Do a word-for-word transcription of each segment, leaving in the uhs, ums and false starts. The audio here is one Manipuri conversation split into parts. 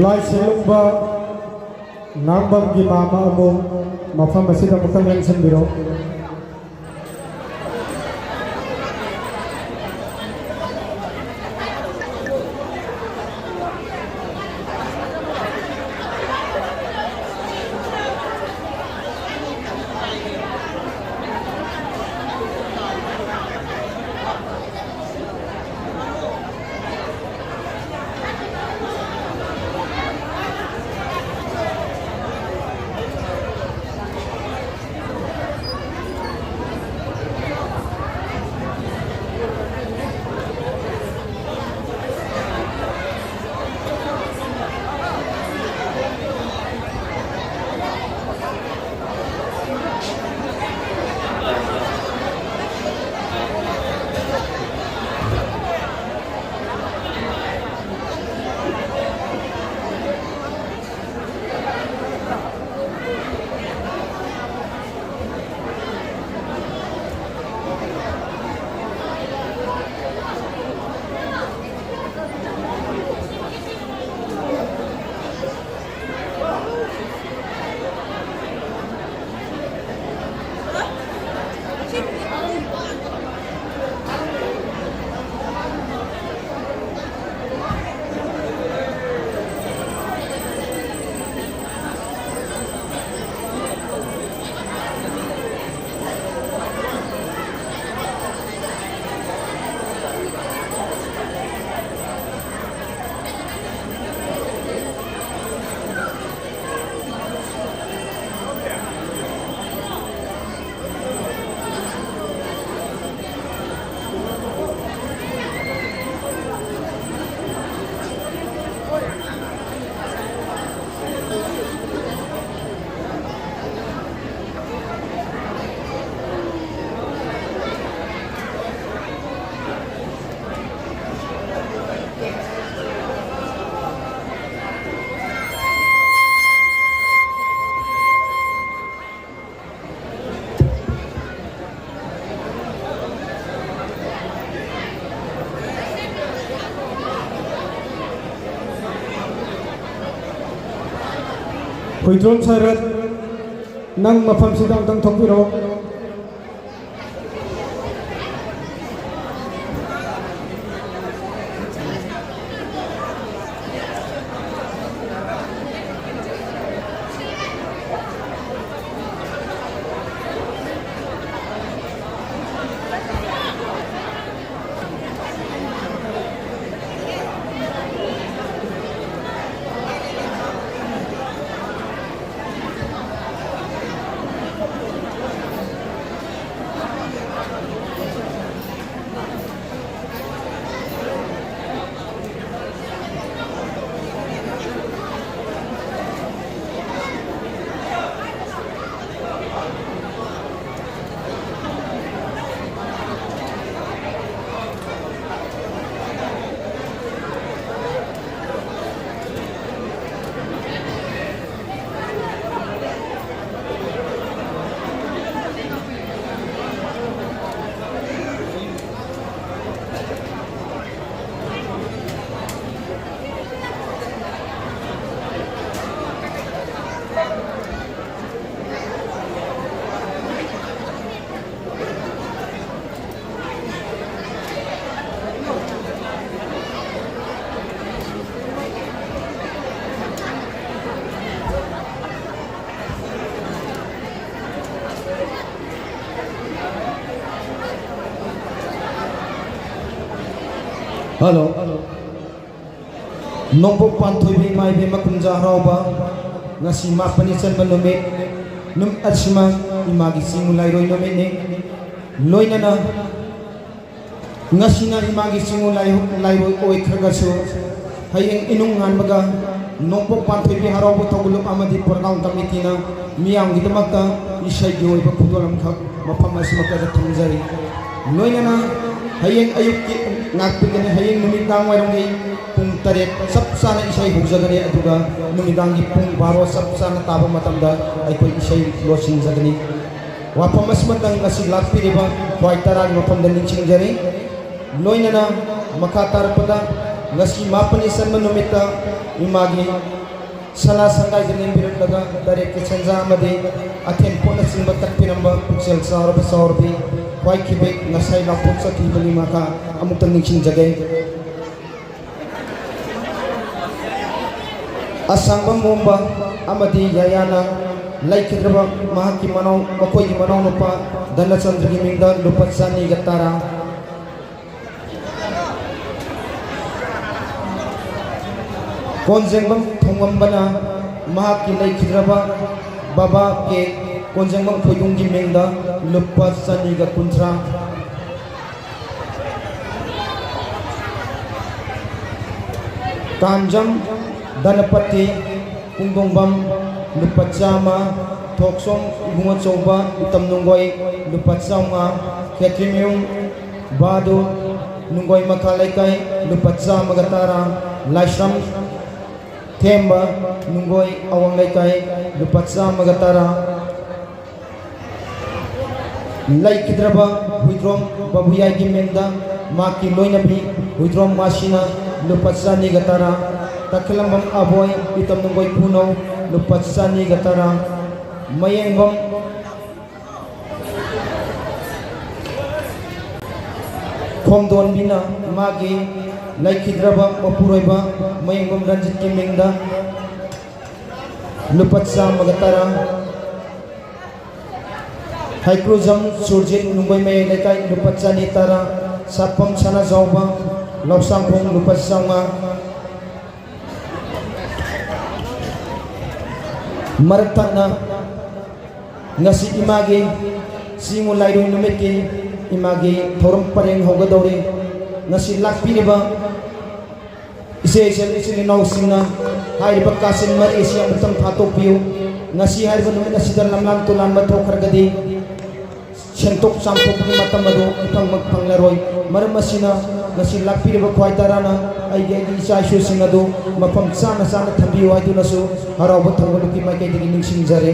ꯂꯥꯏ ꯁꯦꯝꯂꯨꯡꯕ ꯉꯥꯡꯕꯝꯒꯤ ꯃꯥꯃ ꯑꯃꯨꯛ ꯃꯐꯝ ꯑꯁꯤꯗ ꯑꯃꯨꯛꯇꯪ ꯂꯦꯡꯁꯤꯟꯕꯤꯔꯣ꯫ ꯋꯤꯗ꯭ꯔꯣꯝ ꯁꯥꯏꯔꯠ, ꯅꯪ ꯃꯐꯝꯁꯤꯗ ꯑꯝꯇꯪ ꯊꯣꯛꯄꯤꯔꯛꯑꯣ꯫ ꯍꯜꯂꯣ꯫ ꯅꯣꯡꯄꯣꯛ ꯄꯥꯟꯊꯣꯏꯕꯤ ꯏꯃꯥ ꯏꯕꯦꯝꯃ ꯀꯨꯝꯖꯥ ꯍꯔꯥꯎꯕ, ꯉꯁꯤ ꯃꯥꯄꯅꯤ ꯆꯟꯕ ꯅꯨꯃꯤꯠ, ꯅꯨꯃꯤꯠ ꯑꯁꯤꯃ ꯏꯃꯥꯒꯤ ꯆꯤꯡꯉꯨ ꯂꯥꯏꯔꯣꯏ ꯅꯨꯃꯤꯠꯅꯤ꯫ ꯂꯣꯏꯅꯅ ꯉꯁꯤꯅ ꯏꯃꯥꯒꯤ ꯆꯤꯡꯉꯨ ꯂꯥꯏ-, ꯂꯥꯏꯔꯣꯏ ꯑꯣꯏꯈ꯭ꯔꯒꯁꯨ, ꯍꯌꯦꯡ ꯏꯅꯨꯡ ꯉꯥꯟꯕꯒ ꯅꯣꯡꯄꯣꯛ ꯄꯥꯟꯊꯣꯏꯕꯤ ꯍꯔꯥꯎꯕ ꯊꯧꯒꯜꯂꯨꯞ ꯑꯃꯗꯤ ꯄ꯭ꯔꯣꯒ꯭ꯔꯥꯝ ꯀꯃꯤꯇꯤꯅ ꯃꯤꯌꯥꯝꯒꯤꯗꯃꯛꯇ ꯏꯁꯩꯒꯤ ꯑꯣꯏꯕ ꯈꯨꯗꯣꯜ ꯑꯃꯈꯛ ꯃꯐꯝ ꯑꯁꯤꯃꯛꯇꯗ ꯊꯝꯖꯔꯤ꯫ ꯂꯣꯏꯅꯅ ꯍꯌꯦꯡ ꯑꯌꯨꯛꯀꯤ ꯉꯥꯛꯄꯤꯒꯅꯤ, ꯍꯌꯦꯡ ꯅꯨꯃꯤꯗꯥꯡ ꯋꯥꯏꯔꯝꯒꯤ ꯄꯨꯡ ꯇꯔꯦꯠ ꯆꯞ ꯆꯥꯅ ꯏꯁꯩ ꯍꯧꯖꯒꯅꯤ, ꯑꯗꯨꯒ ꯅꯨꯃꯤꯗꯥꯡꯒꯤ ꯄꯨꯡ ꯕꯥꯔꯣ ꯆꯞ ꯆꯥꯅ ꯇꯥꯕ ꯃꯇꯝꯗ ꯑꯩꯈꯣꯏ ꯏꯁꯩ ꯂꯣꯏꯁꯤꯟꯖꯒꯅꯤ꯫ ꯋꯥꯐꯝ ꯑꯁꯤꯃꯇꯪ ꯉꯁꯤ ꯂꯥꯛꯄꯤꯔꯤꯕ ꯈ꯭ꯋꯥꯏ ꯇꯔꯥꯒꯤ ꯃꯐꯝꯗ ꯅꯤꯡꯁꯤꯡꯖꯔꯤ꯫ ꯂꯣꯏꯅꯅ ꯃꯈꯥ ꯇꯥꯔꯛꯄꯗ ꯉꯁꯤ ꯃꯥꯄꯅꯤ ꯆꯟꯕ ꯅꯨꯃꯤꯠꯇ ꯏꯃꯥꯒꯤ ꯁꯅꯥ ꯁꯪꯒꯥꯏꯗ ꯂꯦꯡꯕꯤꯔꯛꯂꯒ ꯇꯔꯦꯠꯀꯤ ꯁꯦꯟꯖꯥ ꯑꯃꯗꯤ ꯑꯊꯦꯟ ꯄꯣꯠꯅꯆꯤꯡꯕ ꯀꯠꯄꯤꯔꯝꯕ ꯄꯨꯛꯆꯦꯜ ꯆꯥꯎꯔꯕ ꯆꯥꯎꯔꯕꯤ ꯈ꯭ꯋꯥꯏꯈꯤꯕꯤ ꯉꯁꯥꯏ ꯂꯥꯎꯊꯣꯛꯆꯈꯤꯕꯅꯤ ꯃꯈꯥ ꯑꯃꯨꯛꯇ ꯅꯤꯡꯁꯤꯡꯖꯒꯦ꯫ ꯑꯁꯥꯡꯕ ꯃꯣꯝꯕ ꯑꯃꯗꯤ ꯌꯥꯌꯥꯅ ꯂꯩꯈꯤꯗ꯭ꯔꯕ ꯃꯍꯥꯛꯀꯤ ꯃꯅꯥꯎ ꯃꯈꯣꯏꯒꯤ ꯃꯅꯥꯎꯅꯨꯄꯥ ꯙꯅꯆꯟꯗ꯭ꯔꯒꯤ ꯃꯤꯡꯗ ꯂꯨꯄꯥ ꯆꯅꯤꯒ ꯇꯔꯥ꯫ ꯀꯣꯟꯖꯦꯡꯕꯝ ꯊꯣꯡꯉꯝꯕꯅ ꯃꯍꯥꯛꯀꯤ ꯂꯩꯈꯤꯗ꯭ꯔꯕ ꯕꯕꯥ ꯀꯦ ꯀꯣꯟꯖꯦꯡꯕꯝ ꯈꯣꯏꯗꯨꯝꯒꯤ ꯃꯤꯡꯗ ꯂꯨꯄꯥ ꯆꯅꯤꯒ ꯀꯨꯟꯊ꯭ꯔꯥ꯫ ꯀꯥꯝꯖꯝ ꯙꯅꯄꯇꯤ ꯄꯨꯡꯗꯣꯡꯕꯝ ꯂꯨꯄꯥ ꯆꯥꯝꯃ, ꯊꯣꯛꯁꯣꯝ ꯏꯕꯨꯡꯉꯣꯆꯧꯕ ꯏꯇꯝ ꯅꯨꯡꯒꯣꯏ ꯂꯨꯄꯥ ꯆꯥꯝꯃꯉꯥ, ꯈꯦꯇ꯭ꯔꯤꯃꯌꯨꯝ ꯕꯥꯗꯨ ꯅꯨꯡꯒꯣꯏ ꯃꯈꯥ ꯂꯩꯀꯥꯏ ꯂꯨꯄꯥ ꯆꯥꯝꯃꯒ ꯇꯔꯥ, ꯂꯥꯏꯁ꯭ꯔꯝ ꯊꯦꯝꯕ ꯅꯨꯡꯒꯣꯏ ꯑꯋꯥꯡ ꯂꯩꯀꯥꯏ ꯂꯨꯄꯥ ꯆꯥꯝꯃꯒ ꯇꯔꯥ꯫ ꯂꯩꯈꯤꯗ꯭ꯔꯕ ꯍꯨꯏꯗ꯭ꯔꯣꯝ ꯕꯥꯕꯨꯌꯥꯏꯒꯤ ꯃꯤꯡꯗ ꯃꯍꯥꯛꯀꯤ ꯂꯣꯏꯅꯕꯤ ꯍꯨꯏꯗ꯭ꯔꯣꯝ ꯃꯥꯁꯤꯅ ꯂꯨꯄꯥ ꯆꯅꯤꯒ ꯇꯔꯥ, ꯇꯈꯦꯂꯝꯕꯝ ꯑꯕꯣꯏ ꯏꯇꯝ ꯅꯨꯡꯒꯣꯏ ꯄꯨꯅꯧ ꯂꯨꯄꯥ ꯆꯅꯤꯒ ꯇꯔꯥ, ꯃꯌꯦꯡꯕꯝ ꯈꯣꯝꯗꯣꯟꯕꯤꯅ ꯃꯥꯒꯤ ꯂꯩꯈꯤꯗ꯭ꯔꯕ ꯃꯄꯨꯔꯣꯏꯕ ꯃꯌꯦꯡꯕꯝ ꯔꯟꯖꯤꯠꯀꯤ ꯃꯤꯡꯗ ꯂꯨꯄꯥ ꯆꯥꯝꯃꯒ ꯇꯔꯥ, ꯍꯩꯀ꯭ꯔꯨꯖꯝ ꯁꯨꯔꯖꯤꯠ ꯅꯨꯡꯒꯣꯏ ꯃꯌꯥꯏ ꯂꯩꯀꯥꯏ ꯂꯨꯄꯥ ꯆꯅꯤ ꯇꯔꯥ, ꯁꯥꯄꯝ ꯁꯅꯥꯖꯥꯎꯕ ꯂꯧꯁꯥꯡꯈꯣꯡ ꯂꯨꯄꯥ ꯆꯥꯝꯃꯉꯥ꯫ ꯃꯔꯛ ꯊꯠꯅ ꯉꯁꯤ ꯏꯃꯥꯒꯤ ꯆꯤꯡꯉꯨ ꯂꯥꯏꯔꯣꯏ ꯅꯨꯃꯤꯠꯀꯤ ꯏꯃꯥꯒꯤ ꯊꯧꯔꯝ ꯄꯔꯦꯡ ꯍꯧꯒꯗꯧꯔꯤ꯫ ꯉꯁꯤ ꯂꯥꯛꯄꯤꯔꯤꯕ ꯏꯆꯦ ꯏꯆꯜ ꯏꯆꯤꯜ ꯏꯅꯥꯎꯁꯤꯡꯅ ꯍꯥꯏꯔꯤꯕ ꯀꯥꯆꯤꯟ ꯃꯔꯤ ꯑꯁꯤ ꯑꯃꯨꯛꯇꯪ ꯐꯥꯠꯇꯣꯛꯄꯤꯌꯨ꯫ ꯉꯁꯤ ꯍꯥꯏꯔꯤꯕ ꯅꯨꯃꯤꯠ ꯑꯁꯤꯗ ꯂꯝꯂꯥꯟ ꯇꯨꯂꯥꯟꯕ ꯊꯣꯛꯈ꯭ꯔꯒꯗꯤ ꯁꯦꯡꯗꯣꯛ ꯆꯥꯝꯊꯣꯛꯄꯒꯤ ꯃꯇꯝ ꯑꯗꯨ ꯏꯐꯪꯃꯛ ꯐꯪꯂꯔꯣꯏ꯫ ꯃꯔꯝ ꯑꯁꯤꯅ ꯉꯁꯤ ꯂꯥꯛꯄꯤꯔꯤꯕ ꯈ꯭ꯋꯥꯏ ꯇꯔꯥꯅ ꯑꯩꯒꯤ ꯑꯩꯒꯤ ꯏꯆꯥ ꯏꯁꯨꯁꯤꯡ ꯑꯗꯨ ꯃꯐꯝ ꯆꯥꯅ ꯆꯥꯅ ꯊꯝꯕꯤꯌꯨ ꯍꯥꯏꯗꯨꯅꯁꯨ ꯍꯔꯥꯎꯕ ꯊꯧꯒꯜꯂꯨꯞꯀꯤ ꯃꯥꯏꯀꯩꯗꯒꯤ ꯅꯤꯡꯁꯤꯡꯖꯔꯤ꯫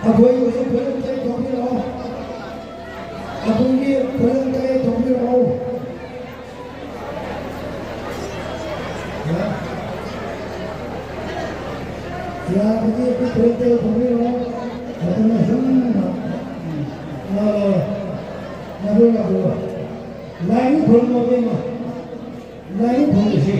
ꯑꯩꯈꯣꯏꯕꯨꯁꯨ ꯐꯨꯔꯤꯠ ꯑꯝꯇ ꯊꯣꯛꯄꯤꯔꯛꯑꯣ꯫ ꯑꯩꯈꯣꯏꯒꯤ ꯐꯨꯔꯤꯠ ꯑꯝꯇ ꯊꯣꯛꯄꯤꯔꯛꯑꯣ꯫ ꯌꯥꯔꯒꯗꯤ ꯑꯩꯈꯣꯏ ꯐꯨꯔꯤꯠ ꯑꯝꯇ ꯊꯣꯛꯄꯤꯔꯛꯑꯣ꯫ ꯑꯗꯨꯅ ꯁꯨꯝ, ꯑ, ꯂꯥꯛꯑꯣ, ꯂꯥꯛꯑꯣ꯫ ꯂꯥꯏ ꯑꯃ ꯈꯨꯔꯨꯝꯃꯣ, ꯏꯕꯦꯝꯃ꯫ ꯂꯥꯏ ꯈꯨꯔꯨꯝꯁꯤ꯫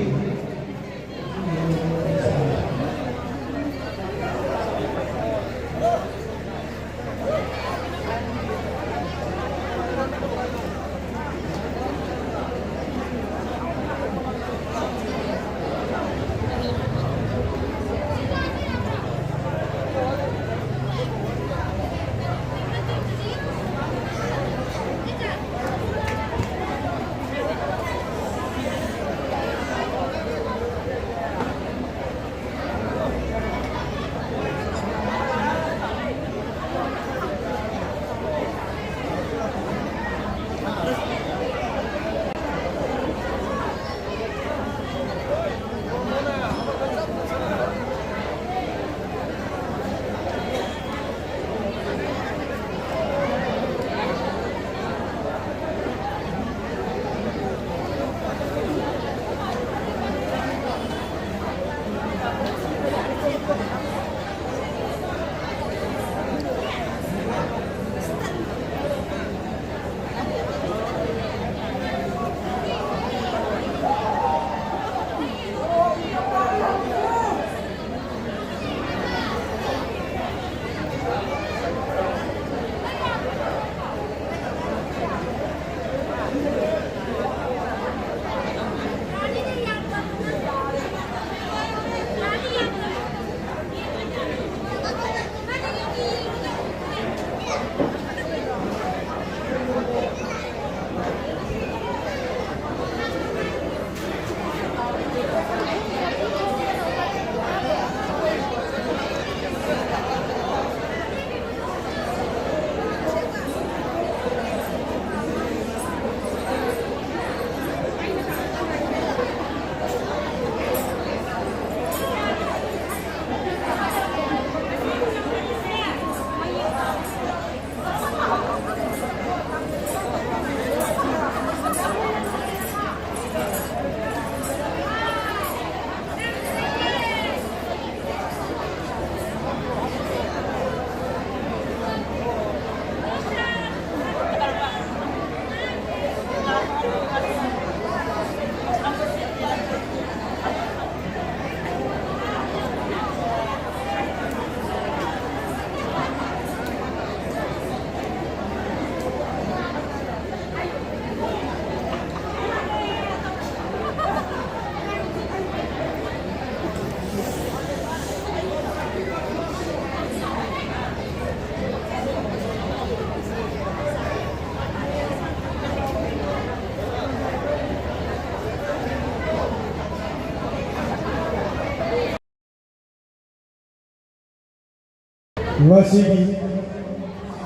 ꯉꯁꯤꯒꯤ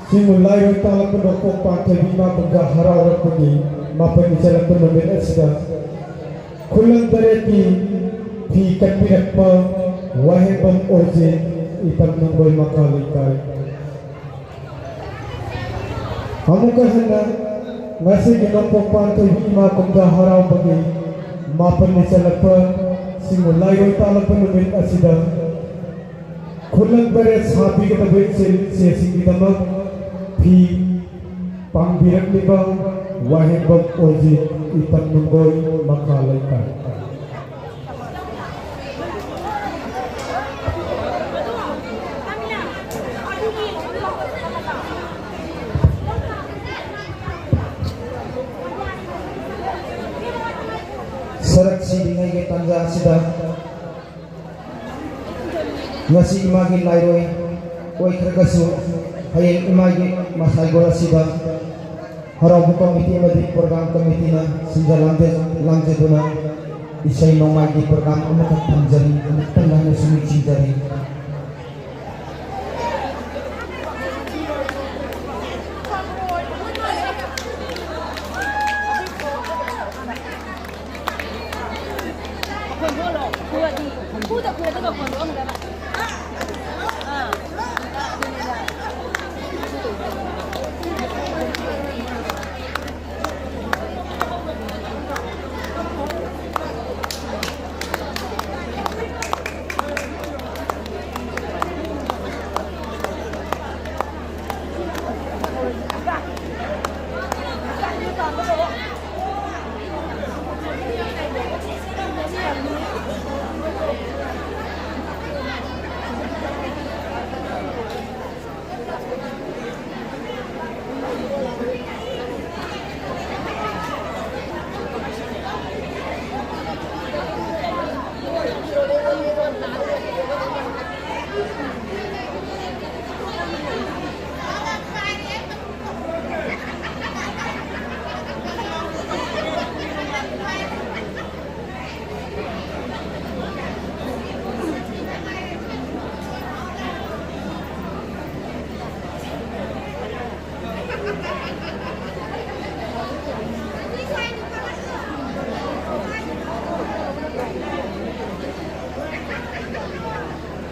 ꯆꯤꯡꯃꯨ ꯂꯥꯏꯔꯣꯏ ꯇꯥꯂꯛꯄ ꯅꯣꯡꯄꯣꯛ ꯄꯥꯟꯊꯣꯏꯕꯤ ꯏꯃꯥ ꯀꯨꯝꯖꯥ ꯍꯔꯥꯎꯔꯛꯄꯒꯤ ꯃꯥꯄꯜꯅꯤ ꯆꯜꯂꯛꯄ ꯅꯨꯃꯤꯠ ꯑꯁꯤꯗ ꯈꯨꯂꯪ ꯇꯔꯦꯠꯀꯤ ꯐꯤ ꯀꯠꯄꯤꯔꯛꯄ ꯋꯥꯍꯦꯡꯕꯝ ꯑꯣꯖꯦ, ꯏꯄꯝ ꯅꯝꯕꯣꯜ ꯃꯈꯥ ꯂꯩꯀꯥꯏ꯫ ꯑꯃꯨꯛꯀ ꯍꯟꯅ ꯉꯁꯤꯒꯤ ꯅꯣꯡꯄꯣꯛ ꯄꯥꯟꯊꯣꯏꯕꯤ ꯏꯃꯥ ꯀꯨꯝꯖꯥ ꯍꯔꯥꯎꯕꯒꯤ ꯃꯥꯄꯜꯅꯤ ꯆꯜꯂꯛꯄ ꯆꯤꯡꯃꯨ ꯂꯥꯏꯔꯣꯏ ꯇꯥꯂꯛꯄ ꯅꯨꯃꯤꯠ ꯑꯁꯤꯗ ꯈꯨꯂꯪ ꯄꯦꯔꯦꯠ ꯁꯥꯕꯤꯒꯗꯕ ꯏꯆꯦ ꯏꯆꯦꯁꯤꯡꯒꯤꯗꯃꯛ ꯐꯤ ꯄꯥꯡꯕꯤꯔꯛꯂꯤꯕ ꯋꯥꯍꯦꯡꯕꯝ ꯑꯣꯖꯤꯠ, ꯏꯄꯝ ꯅꯨꯡꯒꯣꯏ, ꯃꯈꯥ ꯂꯩꯀꯥꯏ꯫ ꯁꯔꯛ ꯁꯤꯔꯤꯉꯩꯒꯤ ꯇꯥꯟꯖꯥ ꯑꯁꯤꯗ ꯉꯁꯤ ꯏꯃꯥꯒꯤ ꯂꯥꯏꯔꯣꯏ ꯑꯣꯏꯈ꯭ꯔꯒꯁꯨ, ꯍꯌꯦꯡ ꯏꯃꯥꯒꯤ ꯃꯁꯥꯏꯒꯣꯜ ꯑꯁꯤꯗ ꯍꯔꯥꯎꯕ ꯀꯃꯤꯇꯤ ꯑꯃꯗꯤ ꯄ꯭ꯔꯣꯒ꯭ꯔꯥꯝ ꯀꯃꯤꯇꯤꯅ ꯁꯤꯟꯖ ꯂꯥꯡꯖ-, ꯂꯥꯡꯖꯗꯨꯅ ꯏꯁꯩ ꯅꯣꯡꯃꯥꯏꯒꯤ ꯄ꯭ꯔꯣꯒ꯭ꯔꯥꯝ ꯑꯃꯈꯛ ꯊꯝꯖꯔꯤ꯫ ꯑꯃꯨꯛꯇꯪ ꯂꯥꯏꯅ ꯁꯨꯝ ꯅꯤꯡꯁꯤꯡꯖꯔꯤ꯫